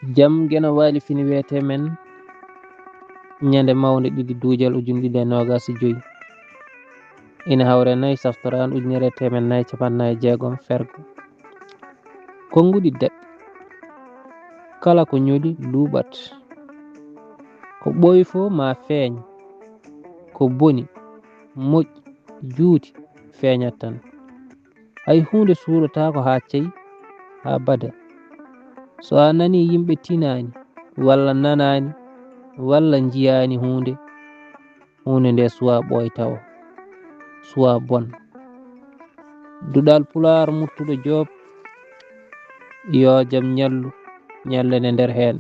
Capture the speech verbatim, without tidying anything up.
Jam geno waali fini wiyetee men ñande mawnde ɗiɗi duujal ujunɗiɗi e noogas e joy. Ina hawre nayi saftoraandu ujunere e teemedde nayi capanɗe nayi e jeegom fergo. Konnguɗi daɓɓi. Kala ko ñoli luuɓat. Ko ɓooyi fof ma feeñ. Ko boni, moƴƴi, juuti, feeñat tan. Hay huunde suuɗotaako haa cey, haa bada. So a nanii yimɓe tinaani, walla nanaani, walla njiyaani huunde, huunde nde suwaa ɓooy tawo, suwaa bon. Duɗal Pulaar Murtuɗo Joob, yo jam ñallu, ñallane nder heen.